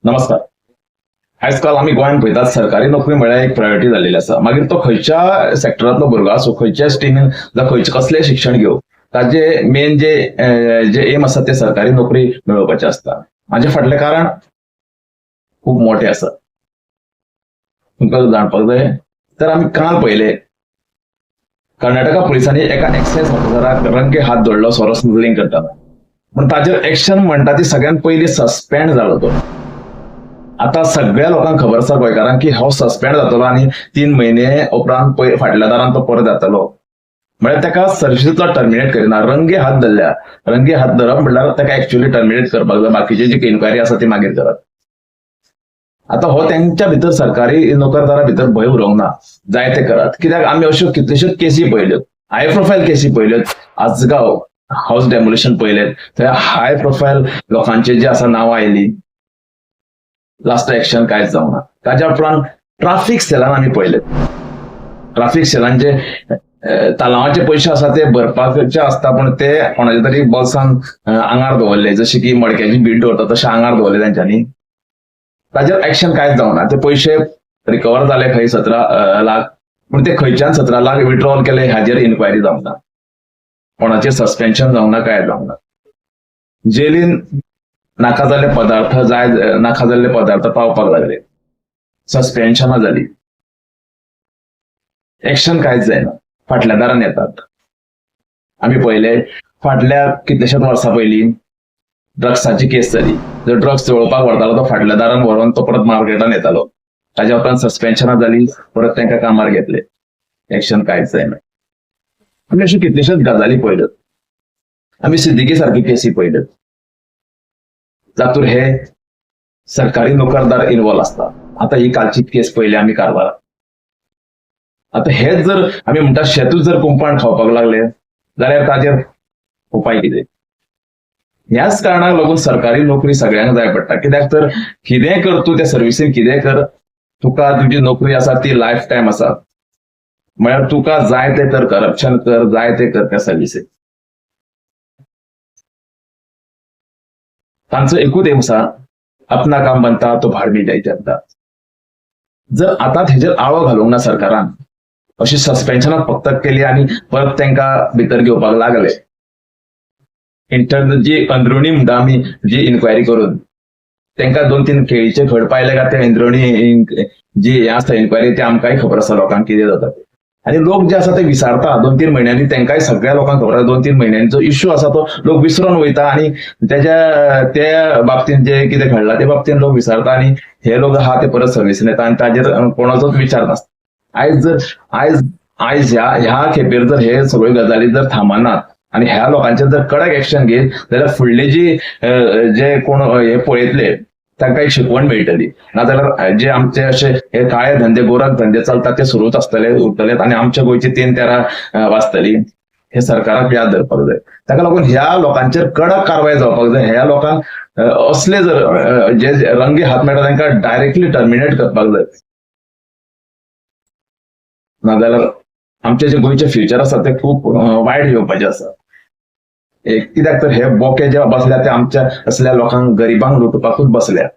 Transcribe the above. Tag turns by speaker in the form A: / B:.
A: नमस्कार. आयज काल आमी गोंयांत पळयतात, सरकारी नोकरी म्हळ्यार एक प्रायोरिटी जाल्लेली आसा. मागीर तो खंयच्या सेक्टरांतलो भुरगो आसूं, खंयच्या स्ट्रिमीन जावं, खंयचे कसलें शिक्षण घेवं, ताजे मेन जे जे एम आसा ते सरकारी नोकरी मेळोवपाचे आसता. हाजे फाटलें कारण खूब मोठें आसा. तुमकां जाणपाक जाय तर आमी काल पळयलें, कर्नाटका पुलिसांनी एका एक्सायज ऑफिसराक रंगे हात धरलो सोरो स्मगलिंग करतना. पूण ताचेर एक्शन म्हणटा ती सगळ्यात पयलीं सस्पेंड जालो तो. आता सगळ्या लोकांक खबर आसा, गोंयकारांक, की हो सस्पेंड जातलो आनी 3 म्हयने उपरांत फाटल्या दारान तो परत जातलो. म्हळ्यार ताका सर्विसींतलो टर्मिनेट करिना. रंगे हात धरल्या. रंगे हात धरप म्हणल्यार ताका एक्च्युअली टर्मिनेट करपाक जाय. बाकीची जी इन्क्वायरी आसा ती मागीर करात. आता हो तेंच्या भितर, सरकारी नोकरदारा भितर भंय उरोंक ना, जाय ते करात. कित्याक आमी अश्यो कितल्योश्योच केसी पळयल्यो, हाय प्रोफायल केसी पळयल्यो. आजगांव हाऊस डेमोलिशन पळयलें, थंय हाय प्रोफायल लोकांचे जे आसा नांवां आयली. लास्ट एक्शन कांयच जावना. ताज्या उपरांत ट्राफीक सेलान आमी पळयले, ट्राफीक सेलान जे तालावाचे पयशे आसा ते भरपाचे आसता, पूण ते कोणाच्या तरी बोल्सान आंगार दवरले, जशे की मडक्याची बीट दवरता तशें आंगार दवरले तेंच्यांनी. ताजेर एक्शन कांयच जावना. ते पयशे रिकवर जाले खंय 17 लाख, पूण ते खंयच्यान 17 लाख विड्रॉल केले हाजेर इन्क्वायरी जावंक ना, कोणाचेर सस्पेन्शन जावंक ना, कांय जावंक ना. जेलीन नाका जाल्ले पदार्थ, जाय नाका जाल्ले पदार्थ पावपाक लागले, सस्पेन्शनां जाली, एक्शन कांयच जायना. फाटल्या दारान येतात. आमी पळयले, फाटल्या कितल्याशाच वर्सां पयलीं ड्रग्साची केस जाली. जो ड्रग्स जळोवपाक व्हरतालो तो फाटल्या दारान व्हरोन तो परत मार्केटान येतालो. ताज्या उपरांत सस्पेन्शनां जाली, परत तांकां कामार घेतले, एक्शन कांयच जायना. आमी अश्यो कितल्योश्योच गजाली पळयल्यो. आमी सिद्दीकी सारकी केसी पळयल्यो, जातूर हे सरकारी नोकरदार इन्वॉल्व आसता. आता ही कालची केस पळयली आमी कारवारात. आता हेच जर आमी म्हणटा, शेतूच जर कुंपाण खावपाक लागले जाल्यार ताजेर उपाय कितें? ह्याच कारणाक लागून सरकारी नोकरी सगळ्यांक जाय पडटा. कित्याक तर कितेंय कर तूं, त्या सर्विसीन कितेंय कर, तुका तुजी नोकरी आसा ती लायफ टायम आसा. म्हळ्यार तुका जाय ते कर, करप्शन कर, जाय ते कर त्या सर्विसीन. तांचो एकूच एम आसा, अपना काम बनता तो भाड में जाय जनता. जर आतां हेजेर आळो घालूंक ना सरकारान, अशी सस्पेन्शनां फक्त केली आनी परत तांकां भितर घेवपाक लागले, इंटरनल जी अंदरुणी म्हणटा आमी, जी इन्क्वायरी करून तांकां दोन तीन केळीचे घड पायले काय ते अंदरुणी जी हें आसता इन्क्वायरी, ते आमकांय खबर आसा लोकांक कितें जाता ते. आनी लोक जे आसा ते विसरता 2-3 म्हयन्यांनी. तांकांय सगळ्या लोकांक खबर आसा, 2-3 म्हयन्यांनी जो इश्यू आसा तो लोक विसरून वयता आनी तेज्या ते बाबतीन जे कितें घडला ते बाबतीन लोक विसरता आनी हे लोक आहा ते परत सर्विसीन येता आनी ताजेर कोणाचोच विचार नासता. आयज जर आयज आयज ह्या ह्या खेपेर जर हे सगळ्यो गजाली जर थांबनात आनी ह्या लोकांचेर जर कडक एक्शन घेत जाल्यार फुडले जी जे कोण हे पळयतले तांकां एक शिकवण मेळटली. नाजाल्यार जे आमचे अशे हे काळे धंदे, गोरख धंदे चलतात ते सुरूच आसतले, उरतले आनी आमच्या गोंयची तीन तेरा वाचतली. हे सरकाराक याद धरपाक जाय. ताका लागून ह्या लोकांचेर कडक कारवाय जावपाक जाय. ह्या लोकांक असले जर जे रंगे हात मेळटा तांकां डायरेक्टली टर्मिनेट करपाक जाय. नाजाल्यार आमचे जे गोंयचे फ्युचर आसा ते खूब वायट येवपाचे आसा. एक कित्याक तर हे बोके जे बसल्या ते आमच्या असल्या लोकांक, गरिबांक लुटपाकूच बसल्या.